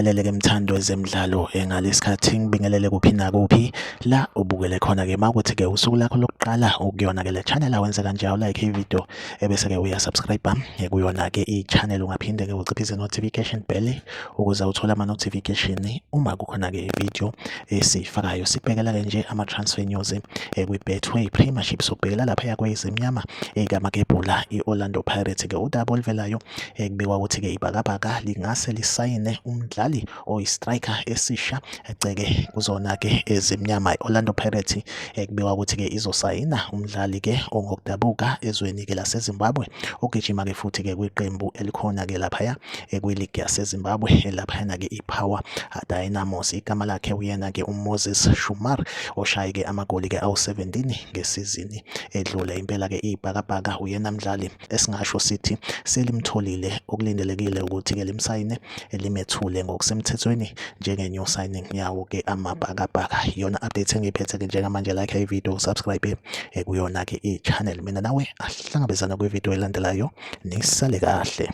Ngikubingelele-ke mthandi wezemidlalo ngalesikhathi ngibingelele kuphi nakuphi la ubukele khona-ke makuthi-ke usuku lakho lokuqala ukuyona-ke le channel awenze kanje awulike i-video ebese-ke uyasubscribe kuyona-ke i-channel. Ungaphinde-ke uciphise notification bell ukuze uthole ama-notification uma kukhona-ke i-video esiyifakayo. Sibhekela-ke nje ama-transfer news kwi-Betway Premiership, sobhekela laphaya kwezimnyama ekaMakebhula i-Orlando Pirates-ke udaba oluvelayo. Kubikwa ukuthi-ke ibhakabhaka lingase lisayine umdlali oyi-striker esisha eceke kuzona-ke ezimnyama. I-Orlando Pirates kubikwa ukuthi-ke izosayina umdlali-ke ongokudabuka ezweni-ke laseZimbabwe ogijima-ke futhi-ke kwiqembu elikhona-ke laphaya kwiligi yaseZimbabwe laphayana-ke iPower Dynamos. Igama lakhe uyena-ke uMoses Shumar oshaye-ke amagoli-ke awu-17 ngesizini edlule. Impela-ke ibhakabhaka uyena mdlali esingasho sithi selimtholile, okulindelekile ukuthi-ke limsayine limethule ngokusemthethweni njenge-new signing yawo-ke amabhakabhaka. Iyona update engiyiphethe-ke njengamanje. Like i-video, subscribe kuyona-ke i-channel. Mina nawe ahlangabezana kwividiyo elandelayo, nisale kahle.